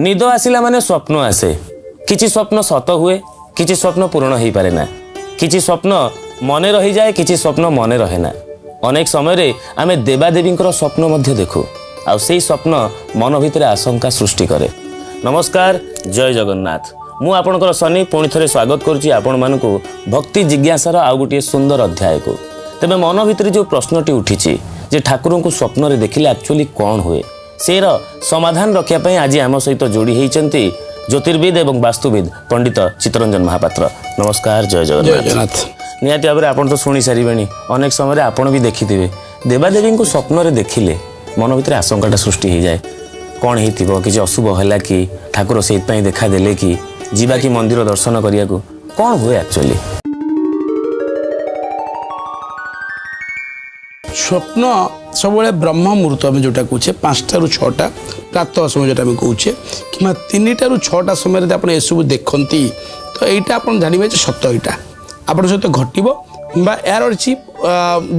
ନିଦ ଆସିଲା ମାନେ ସ୍ୱପ୍ନ ଆସେ। କିଛି ସ୍ୱପ୍ନ ସତ ହୁଏ, କିଛି ସ୍ୱପ୍ନ ପୂରଣ ହେଇପାରେ ନା। କିଛି ସ୍ୱପ୍ନ ମନେ ରହିଯାଏ, କିଛି ସ୍ୱପ୍ନ ମନେ ରହେ ନା। ଅନେକ ସମୟରେ ଆମେ ଦେବାଦେବୀଙ୍କର ସ୍ୱପ୍ନ ମଧ୍ୟ ଦେଖୁ, ଆଉ ସେଇ ସ୍ୱପ୍ନ ମନ ଭିତରେ ଆଶଙ୍କା ସୃଷ୍ଟି କରେ। ନମସ୍କାର, ଜୟ ଜଗନ୍ନାଥ। ମୁଁ ଆପଣଙ୍କର ଶନି ପୁଣି ଥରେ ସ୍ୱାଗତ କରୁଛି ଆପଣମାନଙ୍କୁ ଭକ୍ତି ଜିଜ୍ଞାସାର ଆଉ ଗୋଟିଏ ସୁନ୍ଦର ଅଧ୍ୟାୟକୁ। ତେବେ ମନ ଭିତରେ ଯେଉଁ ପ୍ରଶ୍ନଟି ଉଠିଛି ଯେ ଠାକୁରଙ୍କୁ ସ୍ୱପ୍ନରେ ଦେଖିଲେ ଆକ୍ଚୁଆଲି କ'ଣ ହୁଏ, ସେର ସମାଧାନ ରଖିବା ପାଇଁ ଆଜି ଆମ ସହିତ ଯୋଡ଼ି ହେଇଛନ୍ତି ଜ୍ୟୋତିର୍ବିଦ ଏବଂ ବାସ୍ତୁବିଦ ପଣ୍ଡିତ ଚିତ୍ତରଞ୍ଜନ ମହାପାତ୍ର। ନମସ୍କାର, ଜୟ ଜଗନ୍ନାଥ। ନିହାତି ଭାବରେ ଆପଣ ତ ଶୁଣି ସାରିବେଣି, ଅନେକ ସମୟରେ ଆପଣ ବି ଦେଖିଥିବେ ଦେବାଦେବୀଙ୍କୁ ସ୍ୱପ୍ନରେ ଦେଖିଲେ ମନ ଭିତରେ ଆଶଙ୍କାଟା ସୃଷ୍ଟି ହେଇଯାଏ। କ'ଣ ହେଇଥିବ, କିଛି ଅଶୁଭ ହେଲା କି, ଠାକୁର ସେଇଥିପାଇଁ ଦେଖା ଦେଲେ କି, ଯିବା କି ମନ୍ଦିର ଦର୍ଶନ କରିବାକୁ, କ'ଣ ହୁଏ ଆକ୍ଚୁଆଲି? ସ୍ୱପ୍ନ ସବୁବେଳେ ବ୍ରହ୍ମ ମୁହୂର୍ତ୍ତ ଆମେ ଯେଉଁଟା କହୁଛେ 5ଟାରୁ 6ଟା ପ୍ରାତଃ ସମୟ ଯେଉଁଟା ଆମେ କହୁଛେ, କିମ୍ବା 3ଟାରୁ 6ଟା ସମୟରେ ଯଦି ଆପଣ ଏସବୁ ଦେଖନ୍ତି ତ ଏଇଟା ଆପଣ ଜାଣିବେ ଯେ ସତ, ଏଇଟା ଆପଣଙ୍କ ସହିତ ଘଟିବ କିମ୍ବା ଏହାର କିଛି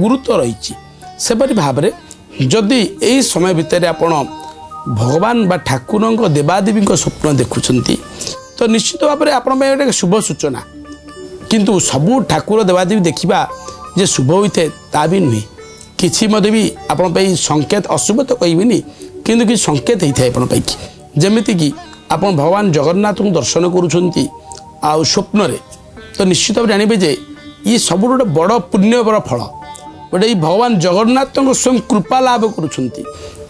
ଗୁରୁତ୍ୱ ରହିଛି। ସେପରି ଭାବରେ ଯଦି ଏଇ ସମୟ ଭିତରେ ଆପଣ ଭଗବାନ ବା ଠାକୁରଙ୍କ ଦେବାଦେବୀଙ୍କ ସ୍ୱପ୍ନ ଦେଖୁଛନ୍ତି ତ ନିଶ୍ଚିତ ଭାବରେ ଆପଣଙ୍କ ପାଇଁ ଗୋଟେ ଶୁଭ ସୂଚନା। କିନ୍ତୁ ସବୁ ଠାକୁର ଦେବାଦେବୀ ଦେଖିବା ଯେ ଶୁଭ ହୋଇଥାଏ ତା ବି ନୁହେଁ। କିଛି ମଧ୍ୟ ବି ଆପଣଙ୍କ ପାଇଁ ସଂକେତ, ଅଶୁଭ ତ କହିବିନି, କିନ୍ତୁ କିଛି ସଂକେତ ହେଇଥାଏ ଆପଣଙ୍କ ପାଇଁ। ଯେମିତିକି ଆପଣ ଭଗବାନ ଜଗନ୍ନାଥଙ୍କୁ ଦର୍ଶନ କରୁଛନ୍ତି ଆଉ ସ୍ୱପ୍ନରେ, ତ ନିଶ୍ଚିତ ଭାବରେ ଜାଣିବେ ଯେ ଇଏ ସବୁଠୁ ଗୋଟେ ବଡ଼ ପୁଣ୍ୟବର ଫଳ, ଗୋଟେ ଏଇ ଭଗବାନ ଜଗନ୍ନାଥଙ୍କ ସ୍ୱୟଂ କୃପା ଲାଭ କରୁଛନ୍ତି।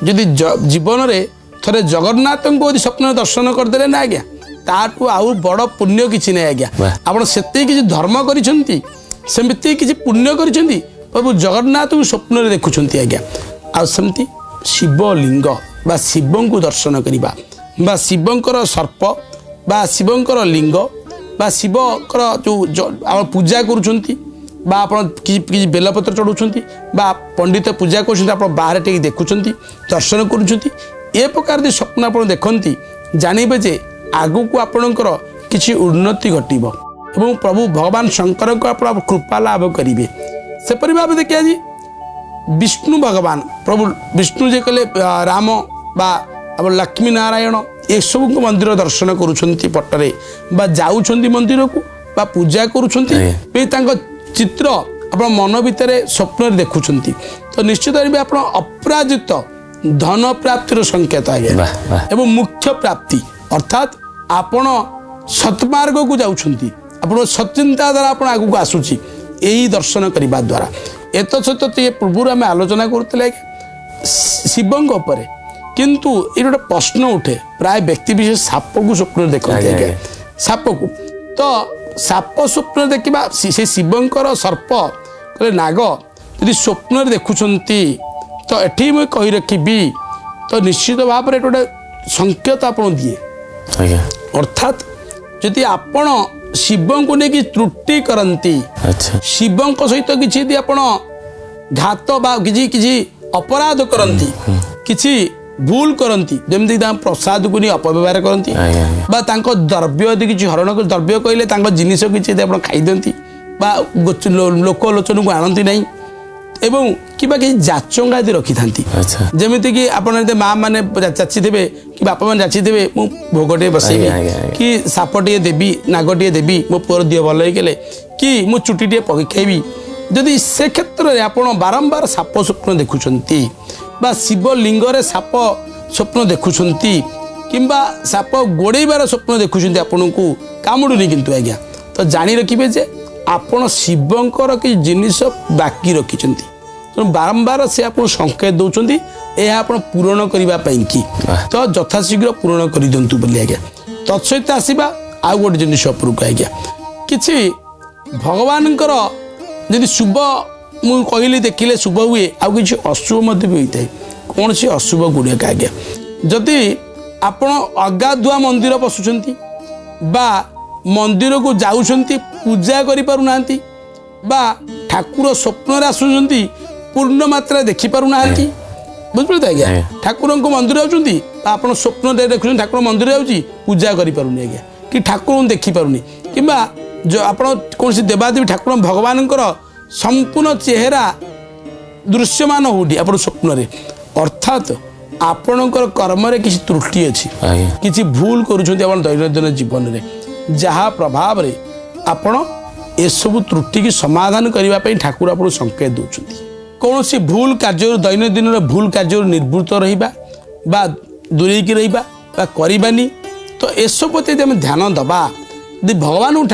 ଯଦି ଜୀବନରେ ଥରେ ଜଗନ୍ନାଥଙ୍କୁ ଯଦି ସ୍ୱପ୍ନରେ ଦର୍ଶନ କରିଦେଲେ ନା ଆଜ୍ଞା, ତାଠୁ ଆଉ ବଡ଼ ପୁଣ୍ୟ କିଛି ନାହିଁ ଆଜ୍ଞା। ଆପଣ ସେତିକି କିଛି ଧର୍ମ କରିଛନ୍ତି, ସେମିତି କିଛି ପୁଣ୍ୟ କରିଛନ୍ତି, ପ୍ରଭୁ ଜଗନ୍ନାଥଙ୍କୁ ସ୍ୱପ୍ନରେ ଦେଖୁଛନ୍ତି ଆଜ୍ଞା। ଆଉ ସେମିତି ଶିବଲିଙ୍ଗ ବା ଶିବଙ୍କୁ ଦର୍ଶନ କରିବା ବା ଶିବଙ୍କର ସର୍ପ ବା ଶିବଙ୍କର ଲିଙ୍ଗ ବା ଶିବଙ୍କର ଯେଉଁ ଆପଣ ପୂଜା କରୁଛନ୍ତି ବା ଆପଣ କିଛି କିଛି ବେଲପତ୍ର ଚଢ଼ଉଛନ୍ତି ବା ପଣ୍ଡିତ ପୂଜା କରୁଛନ୍ତି, ଆପଣ ବାହାରେ ଟିକେ ଦେଖୁଛନ୍ତି, ଦର୍ଶନ କରୁଛନ୍ତି, ଏ ପ୍ରକାର ଯଦି ସ୍ୱପ୍ନ ଆପଣ ଦେଖନ୍ତି ଜାଣିବେ ଯେ ଆଗକୁ ଆପଣଙ୍କର କିଛି ଉନ୍ନତି ଘଟିବ ଏବଂ ପ୍ରଭୁ ଭଗବାନ ଶଙ୍କରଙ୍କ ଆପଣ କୃପା ଲାଭ କରିବେ। ସେପରି ଭାବେ ଦେଖିବା ଆଜି ବିଷ୍ଣୁ ଭଗବାନ, ପ୍ରଭୁ ବିଷ୍ଣୁ ଯେ କହିଲେ ରାମ ବା ଆମ ଲକ୍ଷ୍ମୀ ନାରାୟଣ ଏସବୁଙ୍କ ମନ୍ଦିର ଦର୍ଶନ କରୁଛନ୍ତି ପଟରେ ବା ଯାଉଛନ୍ତି ମନ୍ଦିରକୁ ବା ପୂଜା କରୁଛନ୍ତି, ବି ତାଙ୍କ ଚିତ୍ର ଆପଣ ମନ ଭିତରେ ସ୍ୱପ୍ନରେ ଦେଖୁଛନ୍ତି ତ ନିଶ୍ଚିତ ଭାବେ ଆପଣ ଅପରାଜିତ ଧନ ପ୍ରାପ୍ତିର ସଂକେତ ଆଜ୍ଞା, ଏବଂ ମୁଖ୍ୟ ପ୍ରାପ୍ତି, ଅର୍ଥାତ୍ ଆପଣ ସତ୍ମାର୍ଗକୁ ଯାଉଛନ୍ତି, ଆପଣ ସଚିନ୍ତାଧାରା ଆପଣ ଆଗକୁ ଆସୁଛି ଏଇ ଦର୍ଶନ କରିବା ଦ୍ୱାରା। ଏତ ସହିତ ଟିକେ ପୂର୍ବରୁ ଆମେ ଆଲୋଚନା କରୁଥିଲେ ଆଜ୍ଞା ଶିବଙ୍କ ଉପରେ, କିନ୍ତୁ ଏଇଠି ଗୋଟେ ପ୍ରଶ୍ନ ଉଠେ, ପ୍ରାୟ ବ୍ୟକ୍ତି ବିଶେଷ ସାପକୁ ସ୍ୱପ୍ନରେ ଦେଖନ୍ତି ଆଜ୍ଞା, ସାପକୁ ତ ସାପ ସ୍ୱପ୍ନରେ ଦେଖିବା, ସେ ଶିବଙ୍କର ସର୍ପ କହିଲେ ନାଗ ଯଦି ସ୍ୱପ୍ନରେ ଦେଖୁଛନ୍ତି ତ ଏଠି ମୁଁ କହି ରଖିବି ତ ନିଶ୍ଚିତ ଭାବରେ ଏଠି ଗୋଟେ ସଂକେତ ଆପଣ ଦିଏ। ଅର୍ଥାତ୍ ଯଦି ଆପଣ ଶିବଙ୍କୁ ନେଇକି ତ୍ରୁଟି କରନ୍ତି, ଶିବଙ୍କ ସହିତ କିଛି ଯଦି ଆପଣ ଘାତ ବା କିଛି କିଛି ଅପରାଧ କରନ୍ତି, କିଛି ଭୁଲ କରନ୍ତି, ଯେମିତି ତାଙ୍କ ପ୍ରସାଦକୁ ନେଇ ଅପବ୍ୟବହାର କରନ୍ତି ବା ତାଙ୍କ ଦ୍ରବ୍ୟ ଯଦି କିଛି ହରଣ, ଦ୍ରବ୍ୟ କହିଲେ ତାଙ୍କ ଜିନିଷ କିଛି ଯଦି ଆପଣ ଖାଇଦିଅନ୍ତି ବା ଲୋକ ଲୋଚନକୁ ଆଣନ୍ତି ନାହିଁ, ଏବଂ କିମ୍ବା କିଛି ଯାଚଙ୍ଗା ଯଦି ରଖିଥାନ୍ତି, ଯେମିତିକି ଆପଣ ଯଦି ମା ମାନେ ଯାଚିଥିବେ କି ବାପା ମାନେ ଯାଚିଥିବେ, ମୁଁ ଭୋଗ ଟିକେ ବସେଇବି କି ସାପ ଟିକେ ଦେବି, ନାଗ ଟିକେ ଦେବି, ମୋ ପୁଅର ଦିହ ଭଲ ହେଇଗଲେ, କି ମୁଁ ଚୁଟି ଟିକେ ପକେଇବି, ଯଦି ସେ କ୍ଷେତ୍ରରେ ଆପଣ ବାରମ୍ବାର ସାପ ସ୍ୱପ୍ନ ଦେଖୁଛନ୍ତି ବା ଶିବଲିଙ୍ଗରେ ସାପ ସ୍ୱପ୍ନ ଦେଖୁଛନ୍ତି କିମ୍ବା ସାପ ଗୋଡ଼େଇବାର ସ୍ୱପ୍ନ ଦେଖୁଛନ୍ତି, ଆପଣଙ୍କୁ କାମୁଡ଼ୁନି କିନ୍ତୁ ଆଜ୍ଞା, ତ ଜାଣି ରଖିବେ ଯେ ଆପଣ ଶିବଙ୍କର କିଛି ଜିନିଷ ବାକି ରଖିଛନ୍ତି। ତେଣୁ ବାରମ୍ବାର ସେ ଆପଣଙ୍କୁ ସଂକେତ ଦେଉଛନ୍ତି ଏହା ଆପଣ ପୂରଣ କରିବା ପାଇଁକି, ତ ଯଥାଶୀଘ୍ର ପୂରଣ କରିଦିଅନ୍ତୁ ବୋଲି ଆଜ୍ଞା। ତତ୍ସହିତ ଆସିବା ଆଉ ଗୋଟେ ଜିନିଷ ଉପରକୁ ଆଜ୍ଞା, କିଛି ଭଗବାନଙ୍କର ଯଦି ଶୁଭ ମୁଁ କହିଲି ଦେଖିଲେ ଶୁଭ ହୁଏ, ଆଉ କିଛି ଅଶୁଭ ମଧ୍ୟ ବି ହୋଇଥାଏ। କୌଣସି ଅଶୁଭ ଗୁଡ଼ିକ ଆଜ୍ଞା, ଯଦି ଆପଣ ଅଗାଧୁଆ ମନ୍ଦିର ପଶୁଛନ୍ତି ବା ମନ୍ଦିରକୁ ଯାଉଛନ୍ତି ପୂଜା କରିପାରୁନାହାନ୍ତି ବା ଠାକୁର ସ୍ୱପ୍ନରେ ଆସୁଛନ୍ତି ପୂର୍ଣ୍ଣ ମାତ୍ରାରେ ଦେଖିପାରୁନାହାନ୍ତି, ବୁଝିପାରିଲେ ତ ଆଜ୍ଞା, ଠାକୁରଙ୍କ ମନ୍ଦିର ଯାଉଛନ୍ତି ବା ଆପଣ ସ୍ୱପ୍ନରେ ଦେଖୁଛନ୍ତି ଠାକୁର ମନ୍ଦିର ଯାଉଛି ପୂଜା କରିପାରୁନି ଆଜ୍ଞା, କି ଠାକୁରଙ୍କୁ ଦେଖିପାରୁନି, କିମ୍ବା ଆପଣ କୌଣସି ଦେବାଦେବୀ ଠାକୁର ଭଗବାନଙ୍କର ସମ୍ପୂର୍ଣ୍ଣ ଚେହେରା ଦୃଶ୍ୟମାନ ହେଉନି ଆପଣ ସ୍ୱପ୍ନରେ, ଅର୍ଥାତ୍ ଆପଣଙ୍କର କର୍ମରେ କିଛି ତ୍ରୁଟି ଅଛି, କିଛି ଭୁଲ କରୁଛନ୍ତି ଆପଣ ଦୈନନ୍ଦିନ ଜୀବନରେ, ଯାହା ପ୍ରଭାବରେ ଆପଣ ଏସବୁ ତ୍ରୁଟିକି ସମାଧାନ କରିବା ପାଇଁ ଠାକୁର ଆପଣଙ୍କୁ ସଂକେତ ଦେଉଛନ୍ତି। କୌଣସି ଭୁଲ କାର୍ଯ୍ୟରୁ, ଦୈନନ୍ଦିନର ଭୁଲ କାର୍ଯ୍ୟରୁ ନିବୃତ୍ତ ରହିବା ବା ଦୂରେଇକି ରହିବା ବା କରିବାନି, ତ ଏସବୁ ପ୍ରତି ଯଦି ଆମେ ଧ୍ୟାନ ଦେବା, ଯଦି ଭଗବାନଙ୍କୁ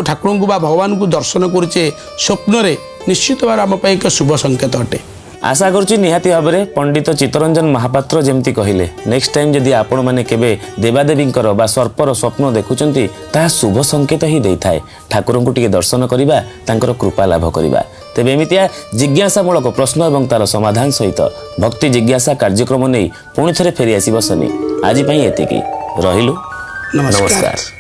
ଠାକୁରଙ୍କୁ ବା ଭଗବାନଙ୍କୁ ଦର୍ଶନ କରୁଛେ ସ୍ୱପ୍ନରେ, ନିଶ୍ଚିତ ଭାବରେ ଆମ ପାଇଁ ଏକ ଶୁଭ ସଂକେତ ଅଟେ। ଆଶା କରୁଛି ନିହାତି ଭାବରେ ପଣ୍ଡିତ ଚିତ୍ତରଞ୍ଜନ ମହାପାତ୍ର ଯେମିତି କହିଲେ, ନେକ୍ସଟ ଟାଇମ୍ ଯଦି ଆପଣମାନେ କେବେ ଦେବାଦେବୀଙ୍କର ବା ସର୍ପର ସ୍ୱପ୍ନ ଦେଖୁଛନ୍ତି, ତାହା ଶୁଭ ସଂକେତ ହିଁ ଦେଇଥାଏ। ଠାକୁରଙ୍କୁ ଟିକେ ଦର୍ଶନ କରିବା, ତାଙ୍କର କୃପା ଲାଭ କରିବା। ତେବେ ଏମିତିଆ ଜିଜ୍ଞାସାମୂଳକ ପ୍ରଶ୍ନ ଏବଂ ତାର ସମାଧାନ ସହିତ ଭକ୍ତି ଜିଜ୍ଞାସା କାର୍ଯ୍ୟକ୍ରମ ନେଇ ପୁଣି ଥରେ ଫେରିଆସିବ ଶନି। ଆଜି ପାଇଁ ଏତିକି ରହିଲୁ, ନମସ୍କାର। ନମସ୍କାର।